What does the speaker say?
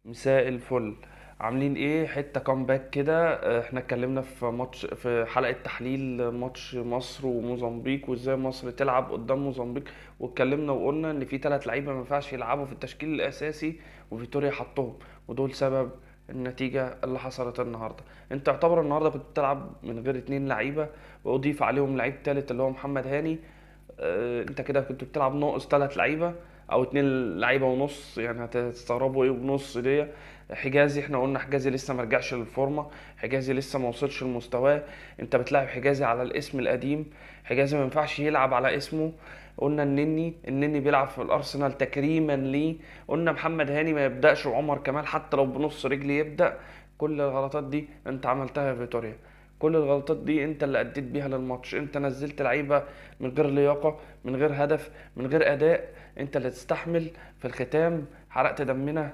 مساء الفل. عاملين ايه؟ حتة comeback كده. احنا اتكلمنا في ماتش، في حلقة تحليل ماتش مصر وموزمبيق وازاي مصر تلعب قدام موزمبيق، واتكلمنا وقلنا ان في 3 لعيبة ما ينفعش يلعبوا في التشكيل الاساسي وفيتوريا حطهم، ودول سبب النتيجة اللي حصلت النهاردة. انت تعتبر النهاردة كنت بتلعب من غير 2 لعيبة واضيف عليهم لعيب تالت اللي هو محمد هاني. انت كده كنت بتلعب ناقص 3 لعيبة او 2 لعيبة ونص، يعني هتستغربوا ايه ونص دي. حجازي احنا قلنا حجازي لسه ما رجعش للفورمة، حجازي لسه ما وصلش لمستواه، انت بتلاعب حجازي على الاسم القديم، حجازي ما ينفعش يلعب على اسمه. قلنا النني بيلعب في الارسنال تكريما ليه. قلنا محمد هاني ما يبداش وعمر كمال حتى لو بنص رجل يبدا. كل الغلطات دي انت عملتها يا فيتوريا، كل الغلطات دي انت اللي اديت بيها للماتش. انت نزلت لعيبة من غير لياقه، من غير هدف، من غير اداء، انت اللي تستحمل. في الختام حرقت دمنا